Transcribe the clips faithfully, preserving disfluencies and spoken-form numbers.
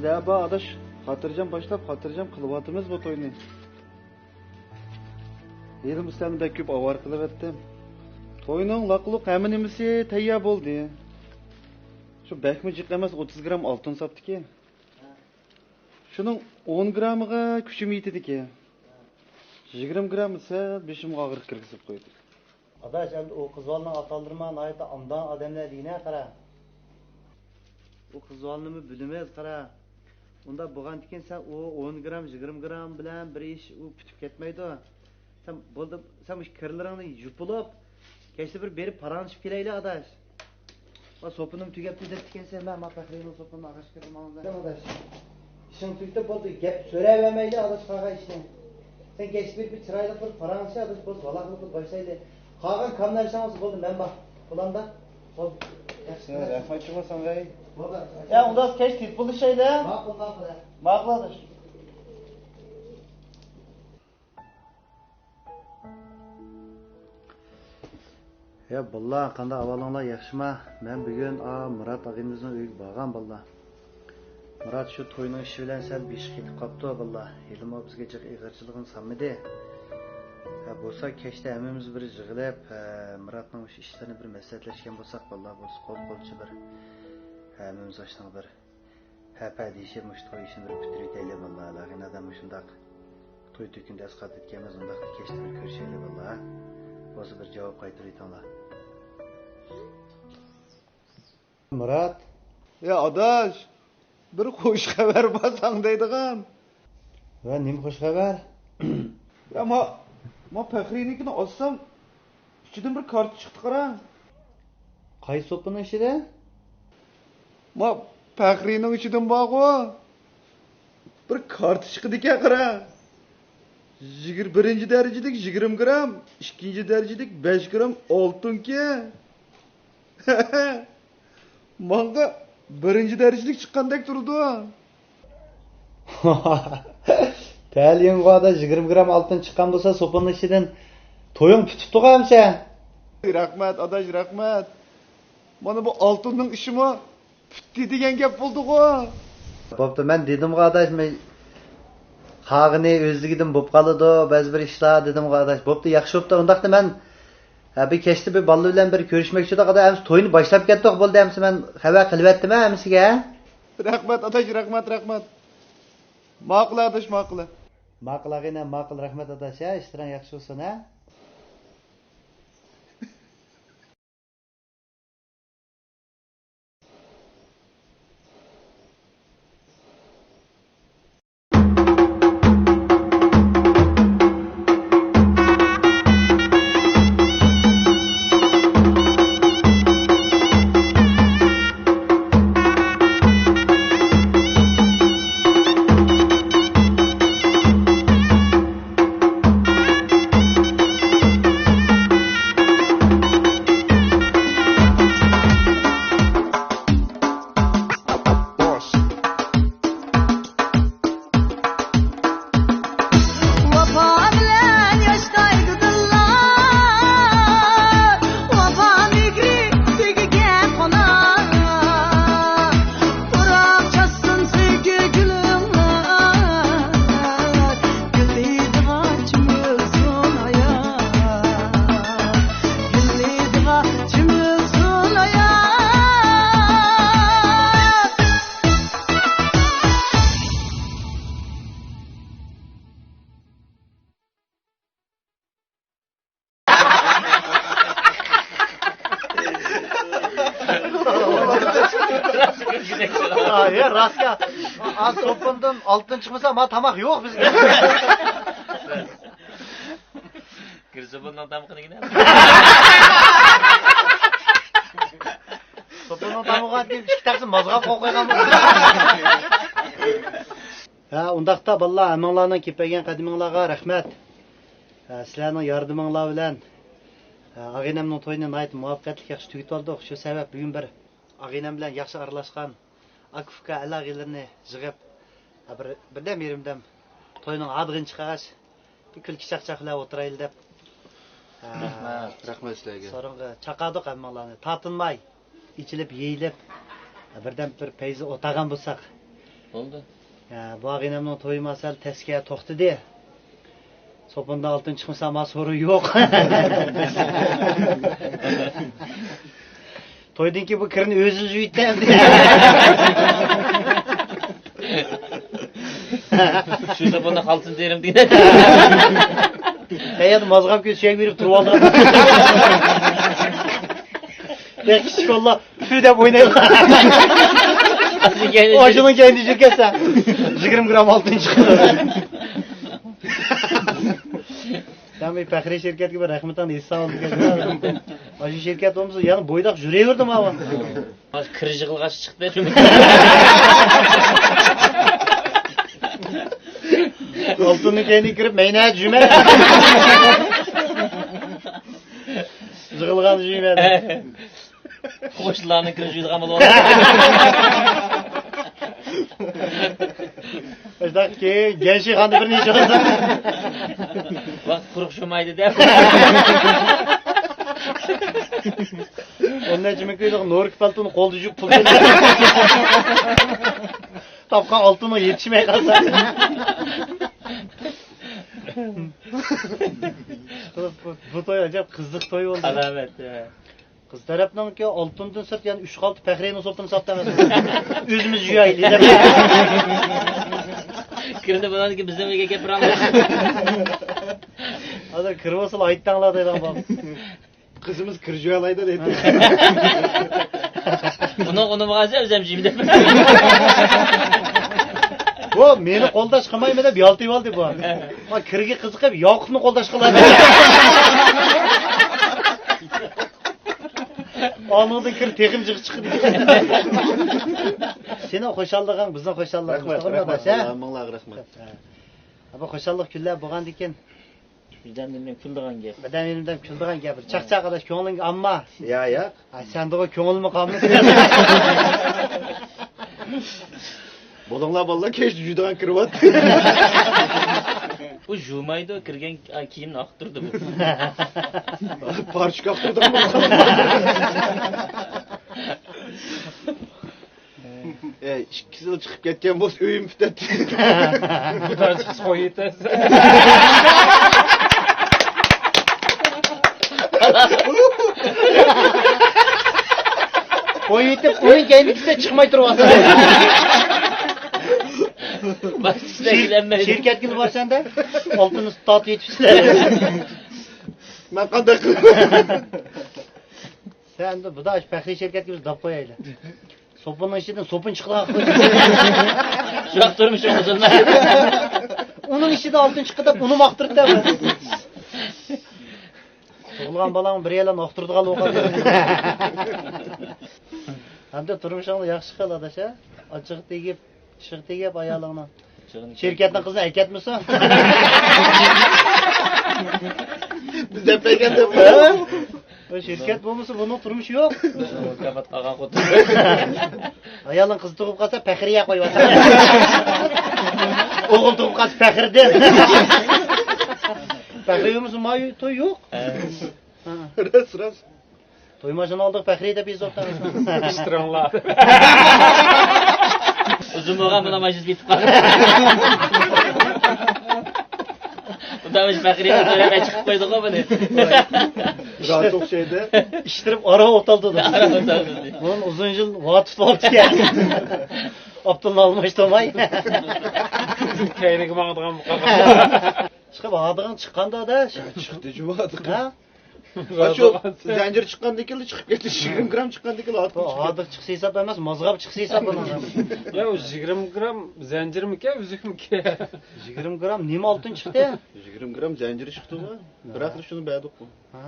دەبا ئاداش، خاتىرجەم باشلاپ، خاتىرجەم قىلىۋاتىمىز بۇ توينى. ھېلىمۇ سىلەرنى بەك كۆپ ئاۋارە قىلىۋەتتىم. توينىڭ لاقلۇق ھەممە نېمىسى تەييار بولدى. شۇ بەكمۇ جىق ئەمەس، ئوتتۇز گرام ئالتۇن ساپتىكى. شۇنىڭ ئون گرامىغا كۈچۈم يېتىدىكى. يىگىرمە گرام سەل بېشىمغا ئاغرىق كىرگۈزۈپ قويدى. ئاداش، ئەمدى ئۇ قىز بالىنىڭ ئاتا-ئانىلىرىمۇ ناھايىتى ئامدان ئادەملەر دېگىنە قارا. ئۇ قىز بالىنىمۇ بىلىمىز قارا. ئۇنداق بولغاندىكىن سەن ئۇ ئون گرام، يىگىرمە گرام بىلەن بىر ئىش ئۇ پۈتۈپ كەتمەيدۇ. سەن بولدى، سەن مۇشۇ كىرلىرىڭنى يۇپۇلۇپ، كەچتە بىر بېرىپ پاراڭلىشىپ كېلەيلى، ئاداش. ۋا سوپۇنۇم تۈگەپتۇ دەپتىكەنسەن، مەن ما پەخرىنىڭ سوپۇنىنى ئاغاچ كىرىپ ماڭىمەن. ئاداش، ئىشىڭ تۈگىتىپ بولدى، گەپ سۆرەۋەرمەيلى، ئاداش، قالغان ئىشنى. سەن كەچتە بېرىپ بىر چىرايلىق بىر پاراڭلىشە، ئاداش، بولدى، ۋالاقلىق بولدى، باشلايلى. قالغان كاملار ئىشىڭ بولسا بولدى، مەن بار. قولامدا. بولدى. سەن رەھمەت جۇمۇ ساڭا. بولدى. يا، ئۇنداق كەچ تېتىپ بولۇشايلى. ماقۇل، ماقۇل. ماقۇل، ئاداش. يا باللا، قانداق ئەھۋالىڭلار، ياخشىما؟ مەن بۈگۈن، ئا، مۇرات ئاغىنىمىزنىڭ ئۆيىگە بارغان باللا. مۇرات شۇ توينىڭ ئىشى بىلەن سەل بېشى قېتىپ قاپتۇ باللا. ھېلىمۇ بىزگە جىق ئېغىرچىلىقىنى سالمىدى. ھە، بولسا كەچتە ھەممىمىز بىر يىغىلىپ، ھە، مۇراتنىڭ مۇشۇ ئىشلىرىنى بىر مەسلىھەتلەشكەن بولساق باللا، بولسا قول قولچە بىر، ھە، ھەممىمىز ئاشنىڭ بىر پەپە دېيىشىپ، مۇشۇ توي ئىشىنى بىر پۈتتۈرۈۋېتەيلى باللا. ھېلىغىنە ئادەم مۇشۇنداق توي تۆكۈندە ئەسقاتىدىكەنمىز، ئۇنداقتا كەچتە بىر كۆرۈشەيلى باللا. بولسا بىر جاۋاب قايتۇرۇۋېتىڭلار. مۇرات. يا ئاداش، بىر خوش خەۋەر بار ساڭا دەيدىغان. ۋە نېمە خوش خەۋەر؟ يا ما، ما پەخرىنىڭكىنى ئالسام، ئىچىدىن بىر كارتا چىقتى قارا. قايسى سوپىنىڭ ئىچىدە؟ ما پەخرىنىڭ ئىچىدىن بارغۇ. بىر كارتا چىقىدىكەن قارا. يىگىر-، بىرىنچى دەرىجىلىك يىگىرمە گرام، ئىككىنچى دەرىجىلىك بەش گرام ئالتۇنكەن. ماڭا بىرىنچى دەرىجىلىك چىققاندەك تۇرىدۇ. تەلىيىڭغۇ ئاداش، يىگىرمە گرام ئالتۇن چىققان بولسا، سوپۇننىڭ ئىچىدىن تويۇڭ پۈتۈپتۇغۇ ئەمىسە. رەھمەت ئاداش، رەھمەت. مانا بۇ ئالتۇننىڭ ئىشىمۇ پۈتتى دېگەن گەپ بولدىغۇ. بوپتۇ، مەن دېدىمغۇ ئاداش، مەن قالغىنى ئۆزلۈكىدىن بوپ قالىدۇ، بەزى بىر ئىشلار دېدىمغۇ ئاداش. بوپتۇ، ياخشى بوپتۇ. ئۇنداقتا مەن ھە، بىر كەچتە بىر بالىلار بىلەن بىر كۆرۈشمەكچى ئىدۇق ئاداش، ئەمىسە توينى باشلاپ كەتتۇق، بولدى، ئەمىسە مەن خەۋەر قىلىۋەتتىم ھە، ھەممىسىگە. رەھمەت ئاداش، رەھمەت، رەھمەت. ماقۇل ئاداش، ماقۇل. ماقۇل ئاغىنەم، ماقۇل، رەھمەت ئاداش ھە، ئىشلىرىڭ ياخشى بولسۇن ھە. ۋاپا بىلەن ياشنايدۇ دىللار، ۋاپا مېھرى تېگىگە قونار. پۇراق چاچسۇن سۆيگۈ گۈلۈڭلار، گۈللىدىغا چۆمۈلسۇن ھايات، گۈللىدىغا چۆمۈلسۇن ھايات. ھە، راستكەن. ئاز سوپۇندىن ئالتۇن چىقمىسا، ما تاماق يوق بىزگە. كىرسە بۇنىڭ تامىقىنى. سوپۇننىڭ تامىقىغا دېگەن ئىككى تەخسە مازغاپ قويۇپ قويغان بولسا. ھە، ئۇنداقتا بالىلار، ھەممىڭلارنىڭ كېلىپ بەرگەن قەدىمىڭلارغا رەھمەت. ھە، سىلەرنىڭ ياردىمىڭلار بىلەن، ھە، ئاغىنەمنىڭ تويىنى ناھايىتى مۇۋەپپەقىيەتلىك ياخشى تۈگىتىۋالدۇق. شۇ سەۋەب بۈگۈن بىر ئاغىنەم بىلەن ياخشى ئارىلاشقان ئاكا-ئۇكا ئەل-ئاغىنىلىرىنى يىغىپ، ھە، بىر، بىردەم يېرىمدەم توينىڭ ھادىغىنى چىقارغاچ، بىر كۈلكە چاقچاق بىلەن ئولتۇرايلى دەپ. ھە، رەھمەت، رەھمەت سىلەرگە. سورۇنغا چاقىردۇق ھەممىڭلارنى. تارتىنماي، ئېچىلىپ، يېيىلىپ، بىردەم بىر پەيزى ئولتۇرغان بولساق. بولدى. ھە، بۇ ئاغىنەمنىڭ تويى ماسەل تەسكە توختىدى. سوپۇندا ئالتۇن چىقمىسا، ما سورۇن يوق. تويدىن كېيىن بۇ كىرنى ئۆزى يۇيۇتتى ئەمدى. شۇ سوپۇندا قالسۇن دېرىم دېگەن. قەيەردە مازغاپ كۆز سۈيەك بېرىپ تۇرۇۋالدى. بەك كىچىك بالىلار پۈ دەپ ئوينايدۇ. ئاشۇنىڭ كەينىدە يۈرگەنسەن. يىگىرمە گرام ئالتۇن چىقىدۇ. سەن بىر پەخرىي شىركەتكە بىر رەھمىتىڭنى ئېيتساڭ بولىدىكەن. ئاشۇ شىركەت بولمىسا، يەنە بويداق يۈرۈۋېرىدۇ ماۋۇ. ھازىر كىر يىغىلغاچ چىقتى. ئالتۇننىڭ كەينىگە كىرىپ، مەينەت جۈمە. يىغىلغان جۈمە. قوشنىلارنىڭ كىرىپ يۈرىدىغان بولۇپ. شۇنداق كېيىن گەنشىخاندا بىر نېمە ئىش قىلسا. ۋاقىت قۇرۇق شۇمايدى دەپ. ئون نەچچە مىڭ كويلۇق نوركا پالتونى قولدا يۇيۇپ پۇل تاپقان ئالتۇنغا يېتىشمەي قالسا. بۇ، بۇ توي ئەجەب قىزىق توي بولدى. سالامەت، ھە. قىز تەرەپنىڭكى ئالتۇندىن سىرت يەنە ئۈچ خالتا پەخرىينىڭ سوپۇنى ساپتا ئەمەس. ئۆزىمىز يۇيايلى دەپ. كىرىدۇ بۇنىڭكى بىزنىڭ ئۆيگە كەپ بېرەلمەيدۇ. ھازىر كىرىۋالسىلا ئايتتاڭلار دەيدىغان بولدى. قىزىمىز كىر يۇيالايدۇ دەيدۇ. ئۇنىڭ ئۇنىمىغانسە ئۆزۈم يۇيىمەن دەپ. بۇ مېنى قولداش قىلمايمەن دەپ يالتىۋالدى بۇ. ما كىرگە قىزىقىپ ياقۇپنى قولداش قىلار. ئانىڭدىن كىر تېخىمۇ جىق چىقىدۇ. سېنىڭ خۇشاللىقىڭ بىزنىڭ خۇشاللىقىمىز. رەھمەت، توغرىمۇ رەھمەت، ئاداش، ھە؟ مىڭلارغا رەھمەت. ھە. بۇ خۇشاللىق كۈنلەر بولغاندىكىن. بىردەم نېمىدەم كۈلىدىغان گەپ. بىردەم نېمىدەم كۈلىدىغان گەپ. بىر چاقچاق ئاداش، كۆڭلۈڭگە ئالما. يا، يا. ئاي، سەندىغۇ كۆڭلۈممۇ قالمىدى. بولۇڭلار بالىلار، كەچتە يۇيىدىغان كىرىۋات. ئۇ يۇمايدۇ، كىرگەن، ئاي، كىيىمنى ئاقتۇرىدۇ بۇ. پارچىك ئاقتۇرىدىغان بولسا. ئەي، ئىككىسىلا چىقىپ كەتكەن بولسا ئۆيۈم پۈتەتتى. بۇ چىقسا قويۇۋېتەرسەن. قويۇۋېتىپ، ئۇنىڭ كەينىدىكىسى چىقماي تۇرۇۋاتىدۇ. شىر-، شىركەتكىلا بارسەن-دە، ئالتۇننى تارتىپ يېتىپسىلەر. مەن قانداق قىلىمەن؟ سەن ئەمدى بۇدا پەخرىي شىركەتكە بىز دەپ قويايلى. سوپۇننىڭ ئىچىدىن سوپۇن چىقىدىغان قىلىپ. شۇنداق تۇرمۇش ئۇزۇن. ئۇنىڭ ئىچىدىن ئالتۇن چىقتى دەپ ئۇنى ماختۇرۇپ دەپ. تۇغۇلغان بالاڭ بىر يەرلەرنى ئاختۇرىدىغان بولۇپ قالدى. ئەمدى تۇرمۇشۇڭنى ياخشى قىل، ئاداش، ھە؟ ئاچچىقى تېگىپ، ئىشىغا تېگىپ ئايالىڭنىڭ. شىركەتنىڭ قىزىنى ئەكەتمىسۇن. بىز دەپ بەرگەن دەپ. شىركەت بولمىسا، بۇنىڭ تۇرمۇشى يوق. مۇكاپات قالغان خوتۇن. ئايالىڭ قىز تۇغۇپ قالسا، پەخرىيە قويۇۋاتىدۇ. ئوغۇل تۇغۇپ قالسا، پەخرىدىن. پەخرىي بولمىسا، ما توي يوق. ھە. ھە. راست، راست. توي ماشىنا ئالدىغا پەخرىي دەپ يېزىۋاپتۇ. ئىشتىرىڭلار. ئۇزۇن بولغان بۇلار ماشىنىسى يېتىپ قالغان. بۇنداق پەخرىي دەپ سۆرەپ چىقىپ قويدۇقغۇ بۇنى. راھەت ئوخشايدۇ. ئىشتىرىپ ئارا ئوتالدى. ئارا ئوتالدى. بۇنىڭ ئۇزۇن يىل ۋاقىت تۇتۇۋاپتىكەن. ئاپتوننى ئالماشتۇرماي. كەينىگە ماڭىدىغان بولۇپ قالغان. چىقىپ ھادىغىڭ چىققاندا ئاداش. چىقتى جۇۋادىغا. ھە؟ شۇ زەنجىر چىققاندىن كېيىن چىقىپ كەتتى. يىگىرمە گرام چىققاندىن كېيىن ئارتۇق چىقتى. ھادىق چىقسا ھېساب ئەمەس، مازغاپ چىقسا ھېساب بۇنىڭ. يا، ئۇ يىگىرمە گرام زەنجىرمىكەن، ئۈزۈكمىكەن؟ يىگىرمە گرام نېمە ئالتۇن چىقتى؟ يىگىرمە گرام زەنجىر چىقتىغۇ. بىراق شۇنى بەردۇققۇ. ھە.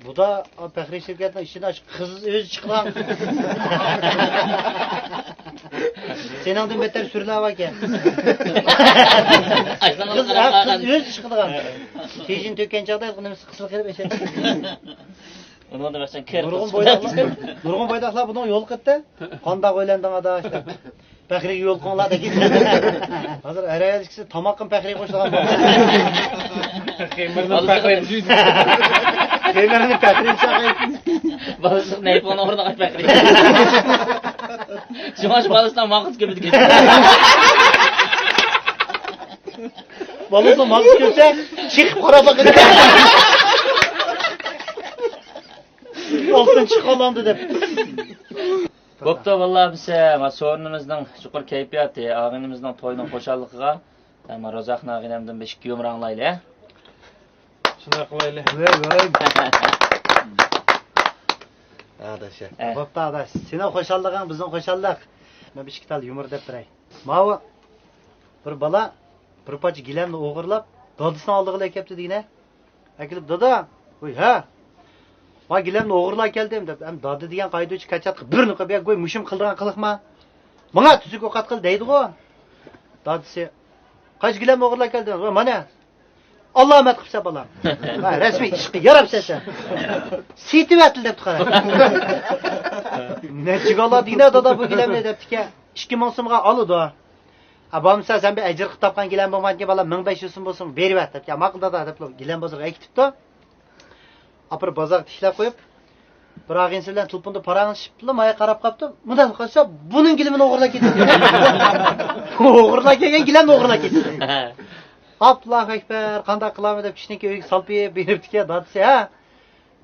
بۇدا پەخرىي شىركەتنىڭ ئىچىدە قىز ئۆزى چىققان. سېنىڭدىن بەتتەر سۈرىلەر باركەن. قىز، قىز ئۆزى چىقىدىغان. تېشىنى تۆككەن چاغدا نېمىسى قىسىل قېلىپ ئېشەك. ئۇنىڭدا بەرسەڭ كىر. نۇرغۇن بويداقلار، نۇرغۇن بويداقلار بۇنىڭغا يولۇقىپتۇ. قانداق ئۆيلەندىڭ ئاداش دەپ. پەخرىگە يولۇقۇڭلار دېگەن. ھازىر ئەر ئايال ئىككىسى تاماققىمۇ پەخرىي قوشۇلغان. خېمىرنى پەخرىي. خېمىرنى پەخرىي چاقاي. بالىسىغا نەيپۇڭنى ئورنىغا پەخرىي. شۇڭا شۇ بالىسىنىڭ ماڭقىسى كۆپىدىكەن. بالىسىنىڭ ماڭقىسى كۆپسە، چېقىپ قاراپ باقىدىكەن. ئالتۇن چىقىۋالامدۇ دەپ. بوپتۇ، بالىلار، بىز، ئە، ما سورۇنىمىزنىڭ يۇقىرى كەيپىياتى، ئاغىنىمىزنىڭ تويىنىڭ خۇشاللىقىغا، ئە، ما روزاخان ئاغىنەمدىن بىر ئىككى يۇمۇر ئاڭلايلى، ھە؟ شۇنداق قىلايلى. ۋەي، ۋەي. ئاداش، ئە. بوپتۇ، ئاداش. سېنىڭ خۇشاللىقىڭ بىزنىڭ خۇشاللىق. مەن بىر ئىككى تال يۇمۇر دەپ بېرەي. ماۋۇ بىر بالا بىر پارچە گىلەمنى ئوغرىلاپ، دادىسىنىڭ ئالدىغا ئەكەپتۇ دېگىنە. ئەكېلىپ، «دادا!» «ۋوي، ھە؟» «ما گىلەمنى ئوغرىلاپ كەلدىم» دەپ. ھەم دادا دېگەن قايدۇچى كاچاتقا بىرنى قويۇپ، «يا گۇي، مۇشۇم قىلىدىغان قىلىقما؟ ماڭا تۈزۈك ئوقەت قىل» دەيدىغۇ. دادىسى، «قايسى گىلەمنى ئوغرىلاپ كەلدىڭ؟» «ۋوي، مانا.» «ئالامەت قىپسەن بالام. ھە، رەسمىي ئىشقا ياراپسەن سەن. سېتىۋەتتىل» دەپتۇ قارا. «نەچچىگە ئالا دېگىنە دادا بۇ گىلەمنى» دەپتىكەن. «ئىككى مىڭ سومغا ئالىدۇ. ھە، بولمىسا سەن بىر ئەجىر قىلىپ تاپقان گىلەم بولمىغانكىن بالام، مىڭ بەش يۈز سوم بولسىمۇ بېرىۋەت» دەپتىكەن. «ماقۇل دادا» دەپ گىلەم بازىرىغا ئەكېتىپتۇ. ئاپىرىپ بازارغا تىكلەپ قويۇپ، بىر ئاغىنىسى بىلەن تېلېفوندا پاراڭلىشىپلا مايا قاراپ قاپتۇ. مۇنداق قارىسا، بۇنىڭ گىلىمىنى ئوغرىلاپ كېتىپتۇ. ئوغرىلاپ كەلگەن گىلەمنى ئوغرىلاپ كېتىپتۇ. ئاللاھۇ ئەكبەر، قانداق قىلامەن دەپ كىشىنىڭكى ئۆيىگە سالپىيىپ بېرىپتىكەن. دادىسى، ھە،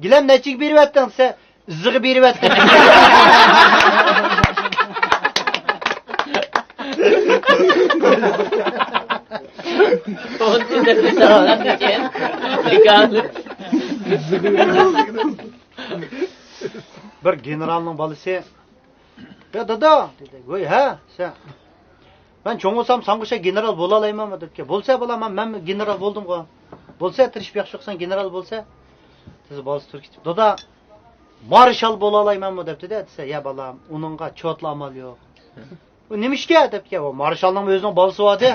گىلەم نەچچىگە بېرىۋەتتىڭ دېسە، ئىزىغا بېرىۋەتتىم. بىر گېنېرالنىڭ بالىسى، «يا دادا» دېدى. «ۋوي، ھە؟» دېسە، «مەن چوڭ بولسام ساڭا ئوخشاش گېنېرال بولالايمەنمۇ؟» دەپتىكەن. «بولسا بالام، مەن، مەنمۇ گېنېرال بولدۇمغۇ. بولسا، تىرىشىپ ياخشى ئوقۇساڭ گېنېرال بولسا.» دېسە، بالىسى تۇرۇپ كېتىپ، «دادا، مارشال بولالايمەنمۇ؟» دەپتۇ-دە، دېسە، «يا بالام، ئۇنىڭغا چوتلا ئامال يوق.» «ئۇ نېمىشقا؟» دەپتىكەن. «ئۇ مارشالنىڭ ئۆزىنىڭ بالىسى بار» دە.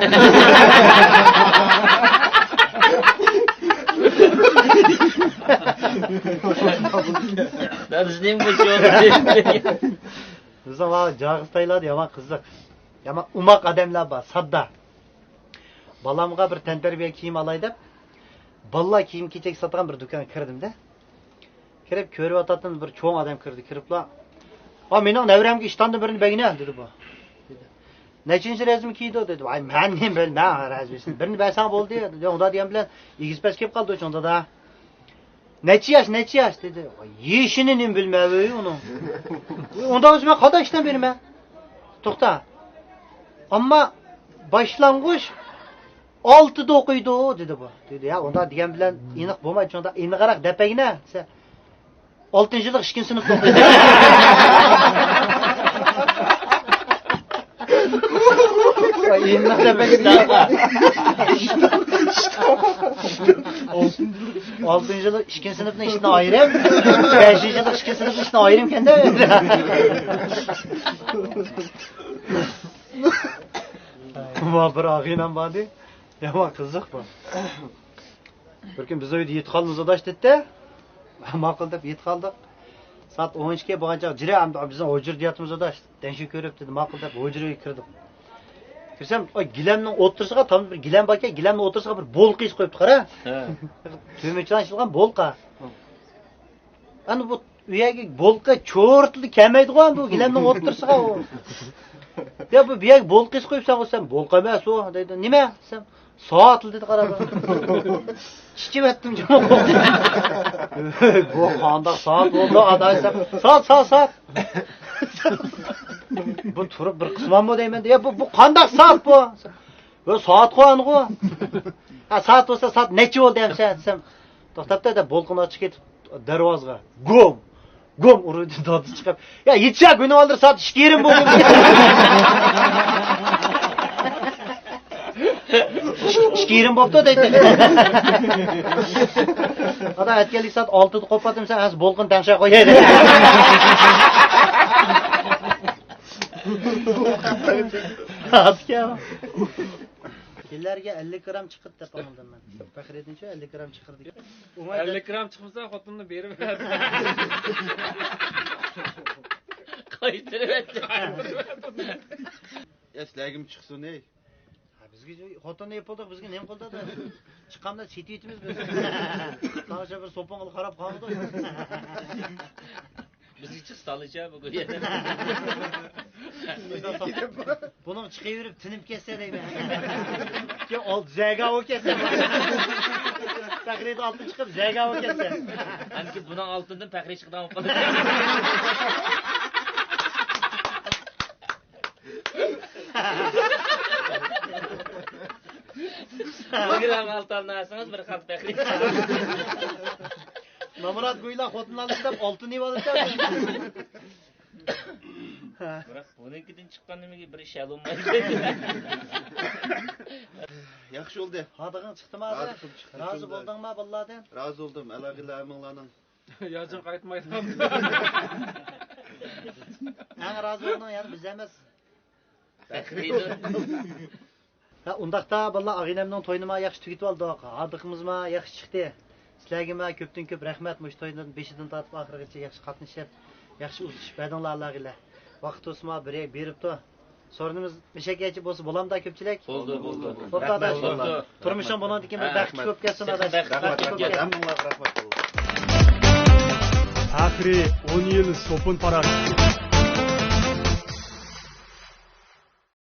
دادىسى نېمە بولۇشى بىزنىڭ جاغىستايلاردا يامان قىزىق. يامان ئوماق ئادەملەر بار، ساددا. بالامغا بىر تەنتەربىيە كىيىم ئالاي دەپ، بالىلار كىيىم-كېچەك ساتىدىغان بىر دۇكانغا كىردىم-دە. كىرىپ كۆرۈۋاتاتتىم، بىر چوڭ ئادەم كىردى، كىرىپلا، «ئا، مېنىڭ نەۋرەمگە ئىشتاندىن بىرنى بەرگىنە» دېدى بۇ. دېدى. «نەچچىنچى رەزىم كىيىدۇ؟» دېدى. «ۋاي، مەن نېمە بىلىمەن رەزىمىسىنى. بىرنى بەرسەڭ بولدى» دېدى. ئۇنداق دېگەن بىلەن ئېگىز پەس كېلىپ قالدى شۇندا-دا. «نەچچە ياش، نەچچە ياش؟» دېدى. «ۋاي، يېشىنى نېمە بىلمەي ئۇنىڭ. ئۇنداق بولسا مەن قانداق ئىشتان بېرىمەن؟ توختا. ئەمما باشلانغۇچ ئالتىدا ئوقۇيدۇ» دېدى بۇ. دېدى، «يا، ئۇنداق دېگەن بىلەن ئېنىق بولمايدۇ، شۇنداق ئېنىقراق دەپەينە» دېسە، «ئالتىنچى يىللىق ئىككىنچى سىنىپتا ئوقۇيدۇ.» ئېنىق دەپەينە. «ئالتىنچى يىللىق ئىككىنچى سىنىپنىڭ ئىشىدىن ئايرىم، بەشىنچى يىللىق ئىككىنچى سىنىپنىڭ ئىشىدىن ئايرىم ئىكەن-دە.» بۇ بىر ئاغىنەم باردى. يامان قىزىق بۇ. بىر كۈن بىز ئۆيدە يېتىپ قالىمىز ئاداش دېدى. ماقۇل دەپ يېتىپ قالدۇق. سائەت ئون ئىككى بولغان چاغ جىرە ئەمدى بىزنىڭ ھۇجرىدا ياتىمىز ئاداش. دەڭشە كۆرۈپ دېدى، ماقۇل دەپ ھۇجرىغا كىردۇق. كىرسەم، ئاي، گىلەمنىڭ ئوتتۇرىسىغا، تامدا بىر گىلەم باركەن، گىلەمنىڭ ئوتتۇرىسىغا بىر بولقا ئېسىپ قويۇپتۇ، قارا. ھە. تۆمۈرچىدىن ئېسىلغان بولقا. ھە. ئەنە بۇ، ئۇ يەرگە بولقا چورتلا كەلمەيدىغۇ بۇ گىلەمنىڭ ئوتتۇرىسىغا ئۇ. «يا، بۇ، بۇ يەرگە بولقا ئېسىپ قويۇپسەن غۇ سەن.» «بولقا ئەمەس ئۇ» دەيدۇ. «نېمە؟» دېسەم، «سائەتلا» دېدى، قاراپ. ئىچىۋەتتىم جۇمۇ. «بۇ قانداق سائەت بولدى ئاداش؟» دېسەم، «سائەت، سائەت، سائەت.» بۇ تۇرۇپ بىر قىسمانمۇ دەيمەن. «يا، بۇ، بۇ قانداق سائەت بۇ؟» «بۇ سائەتقۇ ئەنغۇ.» «ھە، سائەت بولسا سائەت نەچچە بولدى ئەمسە؟» دېسەم، توختاپتۇ دەپ بولقىنى ئاچىقىپ كېتىپ دەرۋازىغا گوم، گوم ئۇرۇۋېتىپ دادىسى چىقىپ، «يا، يېتىشە، گۈنۈۋالدىر سائەت ئىككى يېرىم بولدى.» «ئىككى يېرىم بوپتۇ» دەيتتى. «ئادا، ئەتكەنلىك سائەت ئالتىدا قوپاتتىم، سەن ھازىر بولقىنى تەڭشەپ قوياي» دېدى. كېلەرگە ئەللىك گرام چىقىرىپ دەپ ئاڭلىدىم مەن. پەخرىدىنچۇ ئەللىك گرام چىقىردى. ئەللىك گرام چىقمىسا خوتۇننى بېرىۋەردى. قايتۇرۇۋەتتى. يا، سىلەرگىمۇ چىقسۇن، ئەي. ھە، بىزگە خوتۇننى ئېلىپ بولدۇق، بىزگە نېمە قىلدى؟ چىققاندا سېتىۋېتىمىز بىز. ساڭا بىر سوپۇڭغا قاراپ قالمىدۇق. بىزگە چىقسا تالىشە بۇ يەردە. بۇنىڭ چىقىۋېرىپ تىنىپ كەتسە دەيمەن. يا، ئالتە زەگاۋ كەتسە. پەخرىدىن ئالتە چىقىپ زەگاۋ كەتسە. ئەنكى بۇنىڭ ئالتىدىن پەخرى چىقىدىغان بولۇپ قالدى. بىر گرام ئالتە ئالمىسىڭىز بىر خەت پەخرى. نامرات گويلا خوتۇن ئالدى دەپ ئالتە نېمە ئالىدىكەن؟ بىراق بۇنىڭكىدىن چىققان نېمىگە بىر ئىش ھەل بولمايدۇ. ياخشى بولدى. ھادىقىڭ چىقتىما ھازىر؟ ھادىقىم چىقتى، رازى چىقتى. بولدۇڭما بالىلاردىن؟ رازى بولدۇم. ئالاغىلار ھەممىڭلارنىڭ. ياجىن قايتمايدۇ. ئەڭ رازى بولدۇڭ يەنە بىز ئەمەس. ھە، ئۇنداقتا بالىلار، ئاغىنەمنىڭ تويىنىما ياخشى تۈگىتىۋالدۇق. ھاردۇقىمىزما ياخشى چىقتى. سىلەرگىمۇ كۆپتىن كۆپ رەھمەت، مۇشۇ تويدىن بېشىدىن تارتىپ ئاخىرىغىچە ياخشى قاتنىشىپ، ياخشى ئۇزىتىشىپ بەردىڭلار ئالاغىلار. ۋاقىت بولسىما بىر بېرىپتۇ. سورۇنىمىز بەشەككىچە بولسا بولامدا كۆپچىلىك؟ بولدى، بولدى. بوپتۇ، ئاداش. رەھمەت، بولدى. تۇرمۇشۇڭ بۇنىڭدىن كېيىن بىر بەختلىك بولۇپ كەتسۇن، ئاداش. رەھمەت، رەھمەت. ھەممىڭلارغا رەھمەت. پەخرى ئون يىل سوپۇن پاراش.